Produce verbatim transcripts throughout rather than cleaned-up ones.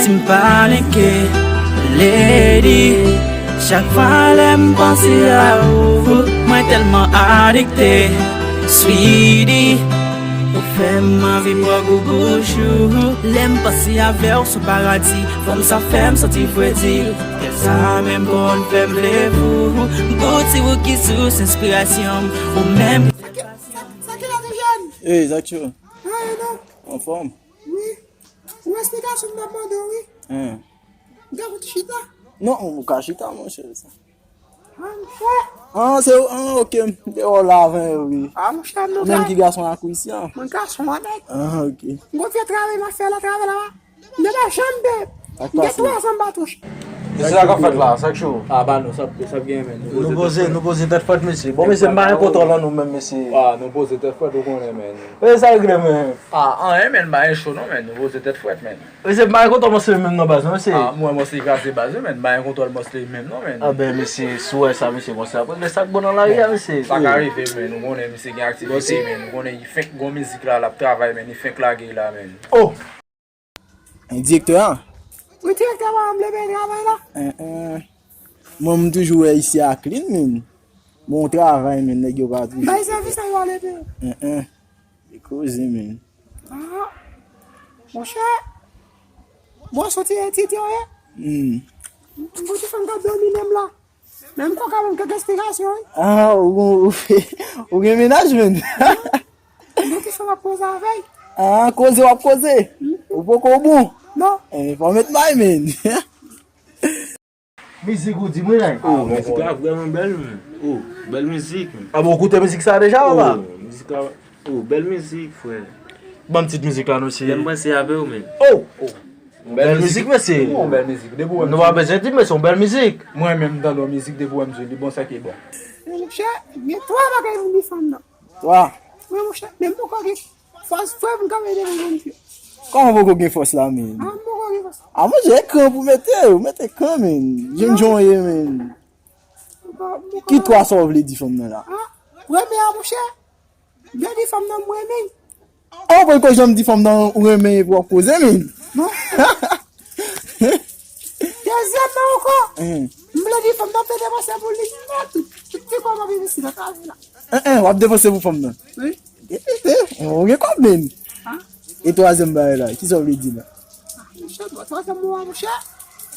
M pa lenke, lady. Chak fwa lè m panse a ou, mwen tèlman adikte, sweetie. Ou fè m anvi pran gou bouch ou. Lè m panse avè w sou paradi, fanm sa fè m santi fredi. Kè sa menm konn fè m vle fou. Bouti ou ki sous enspirasyon m, ou menm. Sa ki la te jèn? Ey, Zack Cho. Anfòm? Wi. Ou esplikasyon m ap mande w, wi. Gen pou chita? Non, ou ka chita, monchè. Ah, monchè. Ah, se ou, ah, ok, m te wè w la avè, wi. Ah, monchè, nou menm ki gason lakou isi a. Mwen gason, nèg. Ah, ok. M gon vye travay m ap fè la, travay la. M te pa janm de. M gen twa zan m pa touche. E se sa k ap fèt la, sa k cho? Ah, ba nou, sa, sa gen, men. Nou poze, nou poze tèt frèt, mesye. Bon, mesye, m pa gen kontwòl an nou menm, mesye. Ah, nou poze tèt frèt, ou konnen, men. E sa regle, men. Ah, anyen, men, m pa gen cho, non, men. Nou poze tèt frèt, men. Mesye, m pa gen kontwòl Mòsley menm non, baz, non, mesye. Ah, mwen, Mòsley kraze baz, men. M pa gen kontwòl Mòsley menm, non, men. Ah, ben, mesye, si w wè sa, mesye, Mòsley ap regle sa k bon nan lari a, mesye. Sa ka rive, men. Ou konnen, misye gen aktivite, men. Ou konnen, li fenk gon mizik la, l ap travay, men. Li fenk lage la, men. Oh! Direktè a? Wi, direktè a, m leve travay la. Mwen, m toujou wè isi a clean, men. Bon travay, men, nèg yo pa toujou. Bay sèvis la, yo ale de. Li koze, men. Ah, monchè. Bon, soti etidyan, ye? M soti fanm k ap domine m la. Men m konn ka ban m kèk esplikasyon, wi. Ah, ou, ou, ou gen mennaj, men. Donk, ki sa w ap koze avè l? Ah, koze w ap koze. Ou poko bon. Non. Eh, fò w met may, men. Mizik ou di mwen la. Oh, mizik la vrèman bèl, men. Oh, bèl mizik, men. Ah bon, ou koute mizik sa deja, papa? Oh, mizik la, oh, bèl mizik, frè. Ban m tit mizik la, non, se. Lè m panse avè w, men. Oh! Bèl mizik, mesye. Yon bèl mizik. Depi w wè m di. Nou pa bezwen di, men se yon bèl mizik. Mwen menm, m tande yon mizik, depi w wè m di li bon, sa ki bon. Monchè, gen twa bagay m di fanm nan. Twa? Wi, monchè, men m poko gen fòs, frè m, kanpe devan Bondye. Kòman poko gen fòs la, men? Ah, m poko gen fòs. Ah, monchè, ekran pou mete, ou mete ekran, men. Jènjan w ye, men. M poko, m poko. Ki twa sa w vle di fanm nan la? Ah, premye a, monchè, m vle di fanm nan m renmen. An, ou poko janm di fanm nan ou renmen epi w ap koze, men. Non. Dezyèm nan ankò. M vle di fanm nan pe depanse pou li nèt. Tout ti kòb ap envesti nan travay la. Hein, hein, w ap depanse pou fanm nan? Wi. Eh, eh, eh, ou gen kòb, men. Ah. E twazyèm bagay la, ki sa w vle di la? Ah, monchè, bon, twazyèm mo a, monchè.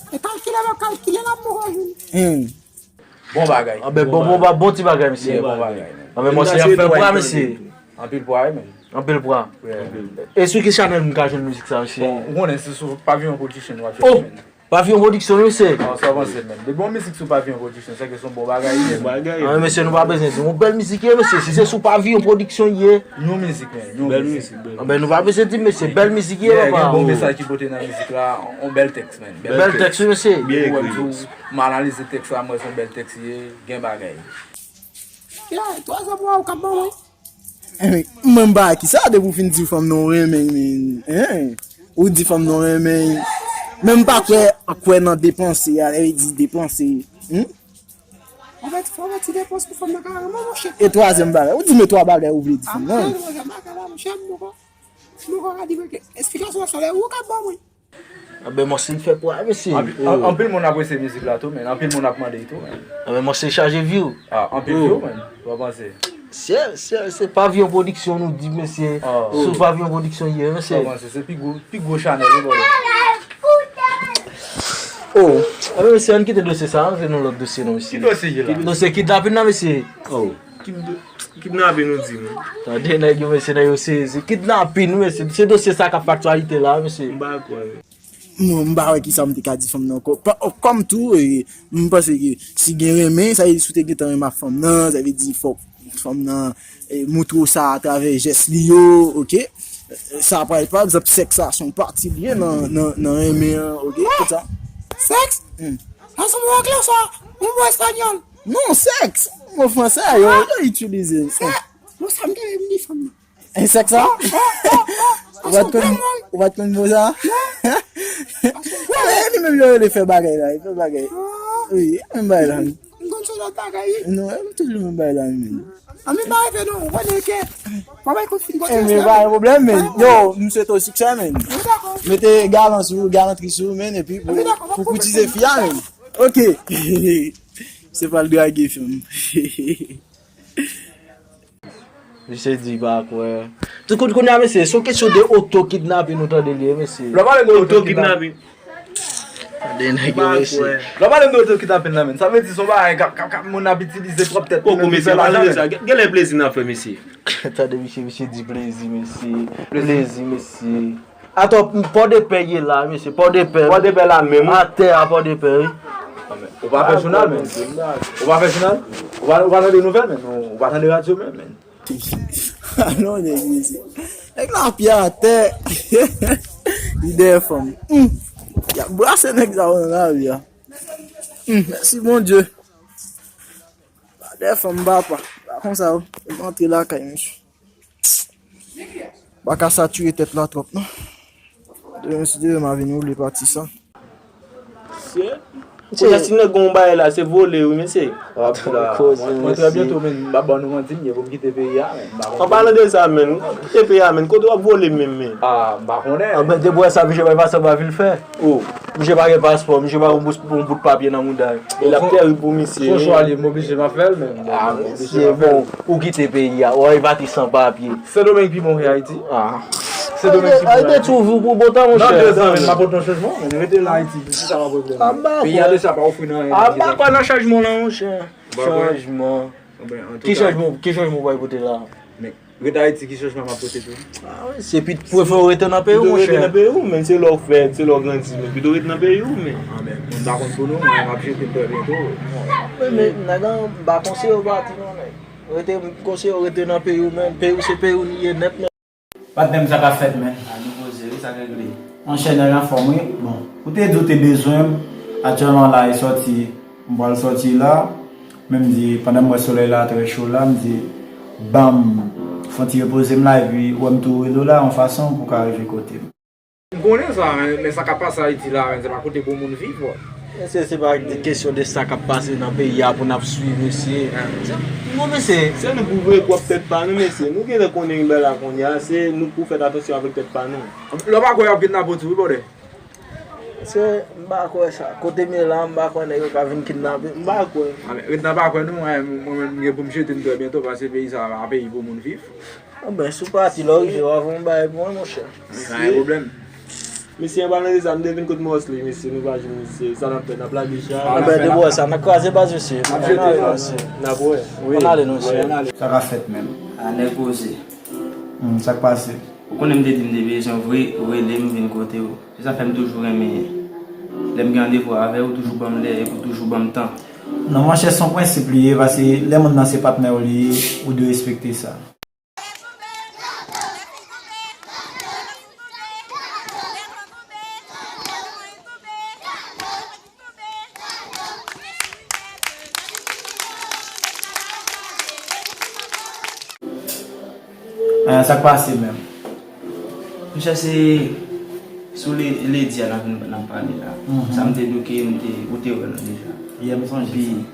E kalkile, m ap kalkile la, m poko jwenn. Hmm. Bon bagay. Anben, bon, bon, bon, bon ti bagay, mesye. Bon bagay, men. Anben, monchè, y ap fè pwa, mesye. Anpil pwa, wi, men. Anpil pwa. Wi. E sou ki chanèl m ka jwenn mizik sa, mesye? Bon, ou konnen, se sou Pavillon Production w ap chèche, men. Pavillon Production, wi, mesye. Ah, sa avanse, men. Depi yon mizik sou Pavillon Production, se ke se yon bon bagay, men. Bon bagay. Ah, mesye, nou pa bezwen di. Yon bèl mizik ye, mesye. Si se sou Pavillon Production ye. Yon mizik, men. Yon bèl mizik. Anben, nou pa bezwen di, mesye, bèl mizik ye, papa. Gen bon mesaj ki pote nan mizik la, yon bèl tèks, men. Bèl tèks, wi, mesye. Byen ekri. M analize tèks la, m wè se yon bèl tèks ye, gen bagay. Ya, twa zan mwa ou k ap ban mwen. Eh, mwen m pa wè kisa, depi w fin di fanm nan w renmen, men, hein? Ou di fanm nan w renmen. Men m pa kwè, kwè nan depanse, a, sa vle di depanse. Hmm? Ou mèt, fò w mèt ti depans pou fanm nan ka renmen w, monchè. E twazyèm bagay, ou di men twa bagay ou vle di fanm nan. Ah, monchè, m pa ka la, monchè, m poko, m poko ka di mwen ke esplikasyon sa, se ou k ap ban mwen. Anben, monchè, li fè pwa, mesye. Anpil, an-, anpil moun apresye mizik la tou, men anpil moun ap mande l tou, men. Anben, monchè, chaje view. Ah, anpil view, men. Ou pa panse? Se, se, se Pavillon Production nou di, mesye. Ah. Sou Pavillon Production ye, mesye. Ou pa panse? Se pi gwo, pi gwo chanèl, wi, brother. Oh, anben, mesye, ann kite dosye sa, ann antre nan lòt dosye, non, mesye. Ki dosye ki la? Dosye kidnapin nan, mesye. Oh. Kidnapin ou di, men. Tande nèg yo, mesye, nèg yo sezi. Kidnapin, wi, mesye. Se dosye sa k ap fè aktyalite la, mesye. M pa kwè. Non, m pa wè kisa m te ka di fanm nan ankò. Pa, kòm tou, e, m panse ke si gen renmen, sa vle di si w te gentan renmen ak fanm nan, sa vle di fòk fanm nan, e, moutre w sa atravè jès li yo, oke? Sa pral, pa egzanp, sèks la, se yon pati li ye nan, nan, nan renmen an, oke? Tout sa. Sèks? Hmm. Sa se mo anglè sa, yon mo espanyòl. Non, sèks. Mo fransè, yo, yo itilize. Sèks. Bon, sa m te vle di fanm nan. E sèks sa? Ou pa t konn, ou pa t konn mo sa? Non. E li menm yo rele fè bagay la, fè bagay. Wi, menm bagay la. Lòt bagay, wi. Non, e toujou menm bagay la, men. An, men pa rete non, ou konnen ke fò bay kout fin kote. E, men pa gen pwoblèm, men. Yo, m swete w siksè, men. Mete galan sou ou, galantri sou ou, men, epi pou, pou koutize fi a, men. Ok. Se pral drage, fanm. Misye di pa kwè. Tout kout kounye a, mesye, se yon kesyon de oto kidnapin nou tande li ye, mesye. Lè w pale de oto kidnapin. Tande nèg yo, mesye. Lè w pale de oto kidnapin nan, men, sa vle di se yon bagay k ap, k ap, k ap moun ap itilize pwòp tèt li, men misye pa janm fè sa. Gen, gen lè plezi n ap fè, mesye. Tande misye, misye di plezi, mesye. Plezi, mesye. Atò, Pòdepè ye la, mesye, Pòdepè. Pòdepè la menm, wi. Atè a Pòdepè, wi. Ou pa fè jounal, men. Ou pa fè jounal? Ou pa, ou pa tande nouvèl, men? Ou pa tande radyo, men, men. Non, nèg, mesye. Nèg la pye atè. Li dèyè fanm. Hmm. Y ap brase nèg sa yo nan lari a. Hmm, mèsi Bondye. Pa dèyè fanm, papa. Pa konsa, wi. M antre lakay, mesye. Pa ka satire tèt la twòp, non. Demen, si Dye vle, m a vin woule pati sa. Mesye, mesye, si nèg gon bagay la, se vole, wi, mesye. W ap di la, mwen, mwen trè byento, men, m pa ba nou manti, m gen pou m kite peyi a, men, m pa konn. An palan de sa, men, kite peyi a, men, kote w ap vole menm, men? A, m pa konnen. A, men, depi w wè sa, misye pa pase anba vil fè. O. Misye pa gen paspò, misye pa gen yon bout, yon bout papye nan mouda l. E l ap tèrib pou misye. Se yon chwa li, m oblije m ap fè l, men. A, mesye, bon, ou kite peyi a, w rive ate san papye. Sendomeng pi bon ke Ayiti. A. Sendomeng pi bon ke Ayiti. Ayiti ouvri pou bon tan, monchè. Nan de zan, men, m ap pote yon chanjman, men rete la Ayiti, se sa m ap regle. Peyi a deja pa ofri n anyen. A, m pa kwè nan chanjman la, monchè. Chanjman. Ki chanjman, ki chanjman w pral pote la? Men, ret Ayiti, ki chanjman m ap pote tou? A wi, se pi prefere w rete nan peyi w, monchè. Pito rete nan peyi w, men se lè w fèt, se lè w grandi, men pito rete nan peyi w, men. A, men, mwen pa konn pou nou, mwen, m ap jete m trè byento. Men, men, nèg an, m pa konseye w pati non, nèg. Rete, m konseye w rete nan peyi w, men peyi w se peyi w li ye nèt, men. Patnè m, sa k ap fèt, men? A, nou poze, wi, sa k regle? Monchè, nèg anfòm, wi. Bon, ou te di w te bezwen m. Aktyèlman la, e sòti, m pral sòti la. Men m di, pandan m wè solèy la trè cho la, m di, ban m fè yon ti repoze m la, epi ou wè m tou rele w la, yon fason pou w ka rive kote m. M konnen sa, men, men sa k ap pase Ayiti la, men, se pa kote pou moun viv, wè. Mesye, se pa de kesyon de sa k ap pase nan peyi a pou n ap swiv, mesye. Non, mesye. Se nou pou voye pwòp tèt pa nou, mesye. Nou genlè konnen bagay la kounye a, se nou pou fè atansyon avèk tèt pa nou. Lè w pa kwè y ap kidnape w tou, wi, brother. Mesye, m pa kwè sa. Kote m ye la, m pa kwè nèg yo ka vin kidnape m. M pa kwè. A, men, ret nan pa kwè nou, mwen, mwen menm, m gen pou m jete m trè byento, paske peyi sa a pa peyi pou moun viv. Anben, si w pati, lè w rive, w a voye yon bagay pou mwen, monchè. Pa gen pwoblèm. Mesye, anba nan deza, m te vin kot Mosley, mesye, nou pa jwenn misye. Sa n ap fè, n ap lage chay. Anben, depi w wè sa, n ap kraze baz, mesye. N ap jete, mesye. N ap wè. Wi. Ann ale, non, mesye. Ann ale. Sa ka fèt menm? A, nèg poze. Hmm, sa k pase? Ou konnen m te di m te bezwen w vre, ou rele m vin kote w. Se sa fè m toujou renmen, lè m gen randevou avè w, ou toujou ban m lè epi ou toujou ban m tan. Non, monchè, se yon prensip li ye, paske lè moun nan se patnè w li ye, ou dwe respekte sa. Ah, sa k pase menm? Monchè, se sou le-, ledi a n ap, n ap pale la. Mhm. Sa m te di w ke m te, ou te wè l deja. Yè m sonje sa. Epi,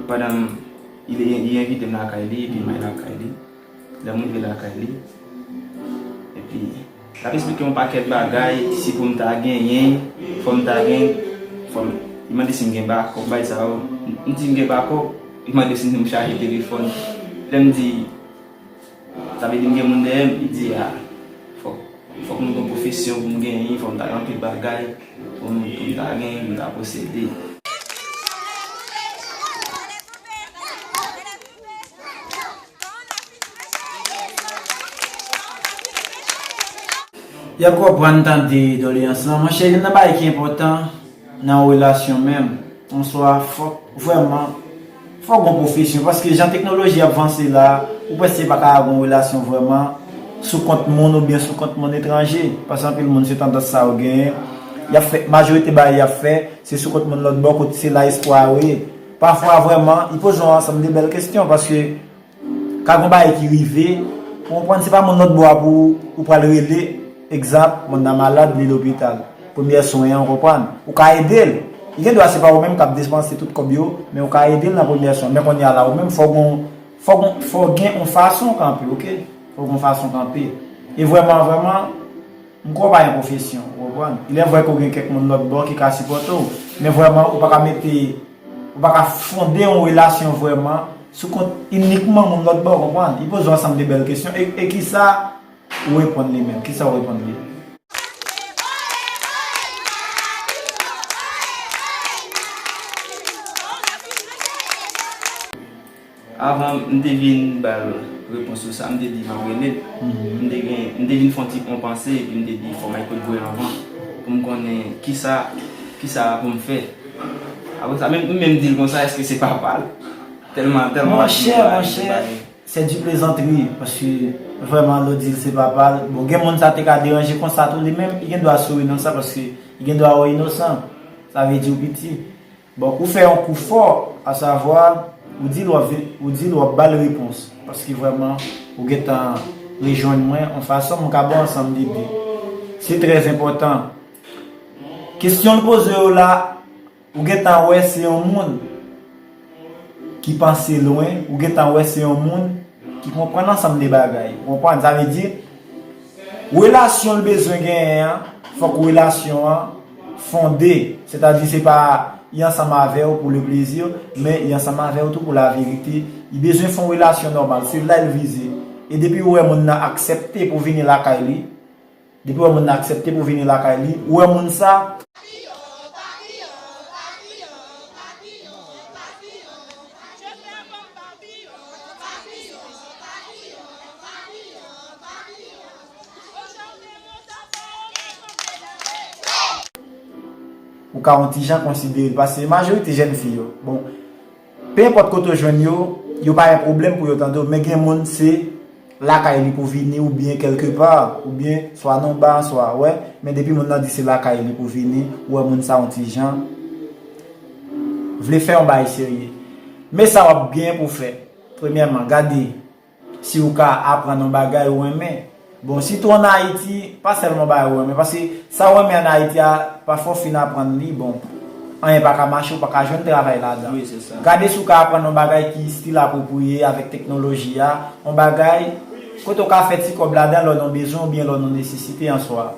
pandan m, li, li envite m lakay li, epi m al lakay li. Lè m rive lakay li, epi l ap esplike yon pakèt bagay, si pou m ta genyen, fò m ta gen, fò m, li mande si m gen bakòp, bagay sa yo. M di m gen bakòp, li mande si m chaje telefòn. Lè m di, sa vle di m gen moun dèyè m, li di, a, fòk, fòk m gen pwofesyon pou m genyen, fò m ta gen anpil bagay pou m, pou m ta genyen, pou m ta posede. Y ap konprann tande doleyans lan. Monchè, youn nan bagay ki enpòtan nan yon relasyon menm, answa, fòk vrèman, fòk gon pwofesyon. Paske jan teknoloji ap vanse la, ou prèske pa ka gen yon relasyon vrèman sou kont moun oubyen sou kont moun etranje. Paske anpil moun se tandans sa yo genyen. Y ap fè, majorite bagay y ap fè, se sou kont moun lòt bò, kote se la espwa yo ye. Pafwa vrèman, li poze yon ansanm de bèl kesyon, paske ka gen yon bagay ki rive, ou konprann, se pa moun lòt bò a pou ou pral rele, egzanp, moun nan malad, li lopital. Premyè swen an, ou konprann, ou ka ede l. Li gen dwa se pa ou menm k ap depanse tout kòb yo, men ou ka ede l nan premyè swen. Men kounye a la, ou menm fò w gon, fò w gon, fò w gen yon fason kanpe, oke? Fò w gon fason kanpe. E vrèman, vrèman, m kwè w pa gen pwofesyon, ou konprann? Il est vrai ke w gen kèk moun lòt bò ki ka sipòte w, men vrèman, ou pa ka mete, ou pa ka fonde yon relasyon vrèman sou kont inikman moun lòt bò, ou konprann? Li poze w ansanm de bèl kesyon, e, e kisa ou reponn li menm? Kisa ou reponn li? Avan m te vin ba l repons sou sa, m te di m ap rele l. M te gen, m te vin fè yon ti, yon panse, epi m te di fò m al kote Gwen anvan, pou m konnen kisa, kisa pou m fè. Apre sa, menm, m menm di l konsa, èske se papa l? Tèlman, tèlman m ap di bagay, se du plezantri, paske vrèman lè w di l se papa l, bon, gen moun sa te ka deranje konsa tou, li menm, li gen dwa souri nan sa, paske li gen dwa wè w inosan, sa vle di w piti. Bon, ou fè yon kou fò, asavwa, ou di l w ap vi-, ou di l w ap ba l repons, paske vrèman, ou gentan rejwenn mwen, yon fason m ka ba w ansanm de bi. Se trè enpòtan. Kesyon l poze yo la, ou gentan wè se yon moun ki panse lwen, ou gentan wè se yon moun ki konprann ansanm de bagay. Ou konprann? Sa vle di, relasyon l bezwen genyen an, fòk relasyon an fonde. Sètadi, se pa li ansanm avè w pou le plezi, men li ansanm avè w tou pou laverite. Li bezwen fè yon relasyon nòmal. Se la l vize. E depi ou wè moun nan aksepte pou vini lakay li, depi w wè moun nan aksepte pou vini lakay li, ou wè moun sa, ou ka yon ti jan konsidere l, paske majorite jèn fi yo, bon, pe enpòt kote w jwenn yo, yo pa gen pwoblèm pou yo tande w, men gen moun se lakay li pou vini, oubyen kèlkepa, oubyen swa nan ba, swa, wè, men depi moun nan di se lakay li pou vini, ou wè moun sa yon ti jan vle fè yon bagay serye. Men sa w ap gen pou fè. Premyèman, gade si w ka aprann yon bagay ou renmen. Bon, sitou ann Ayiti, pa sèlman bagay ou renmen, paske sa w renmen ann Ayiti a, pafwa w fin aprann li, bon, anyen pa ka mache, ou pa ka jwenn travay ladan. Wi, se sa. Gade si w ka aprann yon bagay ki stil apwopriye avèk teknoloji a, yon bagay kote w ka fè ti kòb ladan lè w nan bezwen oubyen lè w nan nesesite an swa.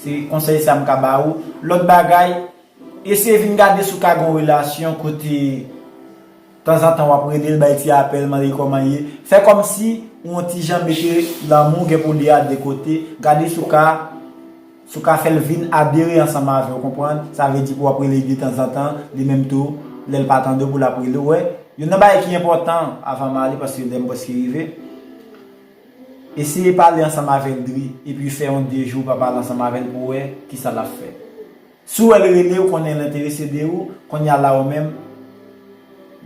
Se konsèy sa m ka ba ou. Lòt bagay, eseye vin gade si w ka gen yon relasyon kote tanzantan w ap rele l, bay ti apèl, mande l kòman l ye. Fè kòmsi ou yon ti jan mete lanmou w gen pou li a de kote. Gade si w ka Si w ka fè l vin adere ansanm avè w, konprann? Sa vle di pou w ap rele l detanzantan, li menm tou, lè l pa tande w, pou l ap rele w, wè. Youn nan bagay ki enpòtan, avan m ale, paske lè m prèske rive, eseye pale ansanm avè l dri, epi fè yon de jou w pa pale ansanm avè l pou w wè kisa l ap fè. Si w wè l rele w, konnen l enterese de ou, kounye a la ou menm,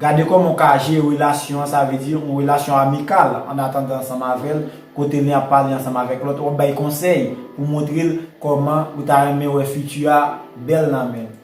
gade kòman w ka jere relasyon an, sa vle di yon relasyon amikal, annatandan ansanm avè l, kote li ap pale ansanm avèk lòt, w ap bay konsèy pou montre l kòman ou ta renmen wè fiti a bèl nan men l.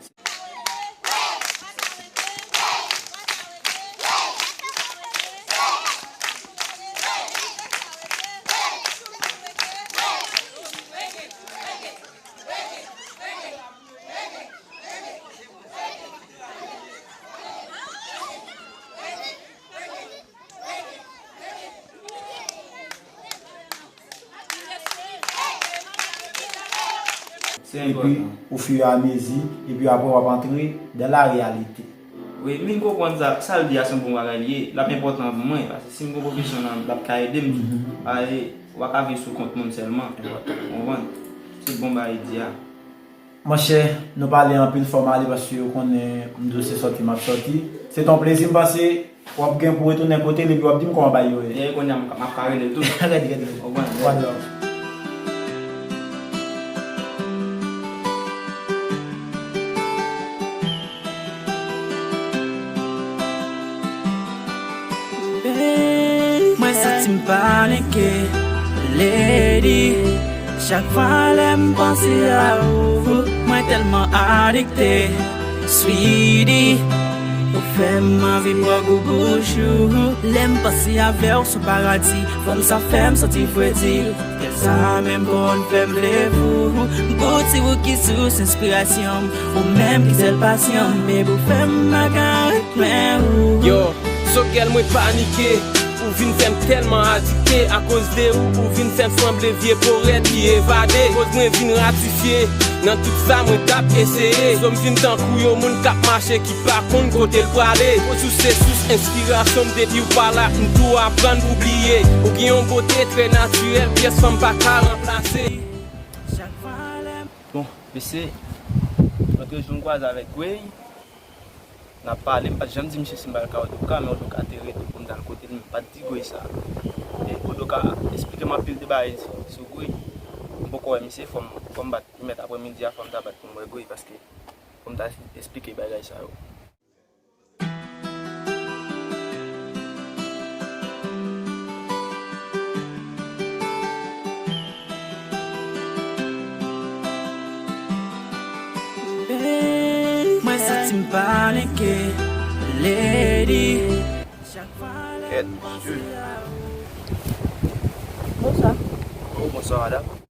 Se enpòtan. Epi, ofiramezi, epi apre w ap antre dans la réalité. Wi, m vin konprann sa, sa l di a se yon bon bagay li ye, l ap enpòtan pou mwen, paske si m gon pwofesyon nan, l ap ka ede m tou. Mhm. Paske w pa ka viv sou kont moun sèlman. Enpòtan. Ou konprann? Se bon bagay li di a. Monchè, nou pale anpil, fò m ale paske yo konnen m di w se sòti m ap sòti. Se te yon plezi, m panse w ap gen pou retounen kote l epi w ap di m kòman bagay yo ye. Ye, kounye a m ka, m ap ka rele l tou. Rèd, rèd, rèd. Ou konprann? One love. Mwen santi m pa lenke, lady. Chak fwa lè m panse a ou, Tèlman adikte, sweetie. Ou fè m anvi bwè gou bouch ou. Lè m panse avè w sou paradi, fanm sa fè m santi fredi. Kè sa menm konn fè m vle fou. Bouti ou ki sous enspirasyon m, ou menm ki sèl pasyon m, baby, ou fè m makarèt men ou. Yo, so gèl mwen panike. Ou vin fè m tèlman adikte. Akoz de ou, ou vin fè m sanble vye porèt ki evade. Koz mwen vin ratifye nan tout sa mwen t ap eseye. Zo m vin tankou yon moun k ap mache ki pa konn kote l prale. Koz ou se sous enspirasyon m, depi w pa la, m tou aprann pou bliye. Ou gen yon bote trè natirèl, pyès fanm pa ka ranplase. Bon, mesye, lòt jou m kwaze avèk Gwey. N ap pale, m pa t janm di misye si m pral ka Odoka, men Odoka te rete pou m t al kote l, men m pa t di Gwey sa. E Odoka esplike m anpil de bagay sou Gwey. M poko wè misye, fò m, fò m bat, li mèt aprèmidi a, fò m ta bat pou m wè Gwey, paske fò m ta esplike bagay sa yo. Mwen santi m panike, lady. Kèt, Jules. Bonswa. Oh, bonswa, madam.